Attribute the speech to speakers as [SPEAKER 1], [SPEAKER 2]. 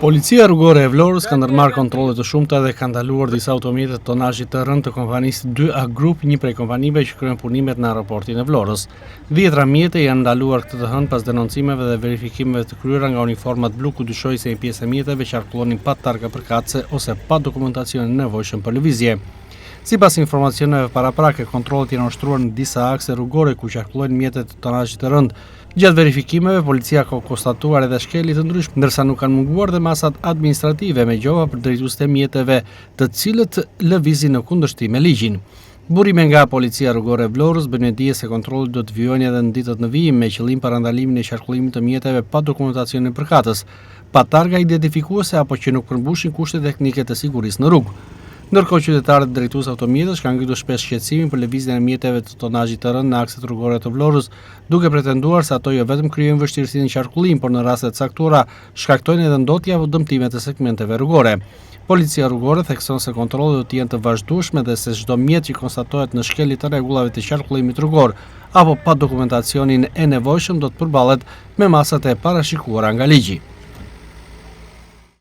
[SPEAKER 1] Policia Rrugore e Vlorës ka ndërmarrë kontrolle të shumta dhe ka ndaluar disa automjete të tonazhit të rëndë të kompanisë 2A Group, një prej kompanive që kryen punimet në aeroportin e Vlorës. Dhjetra mjete janë ndaluar këtë të hënë pas denoncimeve dhe verifikimeve të kryera nga uniformat blu ku dyshohej se një pjesë e mjeteve qarkullonin pa targa përkatëse ose pa dokumentacionin e nevojshëm për lëvizje. Sipas informacioneve paraprake, kontrollet janë ushtruar në disa akse rrugore ku qarkullojnë mjete të tonazhit të rëndë. Gjatë verifikimeve, policia ka konstatuar edhe shkelje të ndryshme, ndërsa nuk kanë munguar dhe masat administrative me gjoba për drejtuesit e mjeteve, të cilët lëvizin në kundërshtim me ligjin. Burime nga Policia Rrugore e Vlorës bëjnë me dije se kontrollet do të vijojnë edhe në ditët në vijim me qëllim parandalimin e qarkullimit të mjeteve pa dokumentacionin përkatës, pa targa identifikuese apo që nuk përmbushin kushtet teknike të sigurisë në rrugë. Ndërkohë qytetarët dhe drejtues automjetesh kanë ngritur shpesh shqetësimin për lëvizjen e mjeteve të tonazhit të rëndë në akset rrugore të Vlorës, duke pretenduar se ato jo vetëm krijojnë vështirësi në qarkullim, por në raste të caktuara shkaktojnë edhe ndotje apo dëmtime të segmenteve rrugore. Policia Rrugore thekson se kontrollet do të jenë të vazhdueshme dhe se çdo mjet që konstatohet në shkelje të rregullave të qarkullimit rrugor apo pa dokumentacionin e nevojshëm do të përballet me masat e parashikuara nga ligji.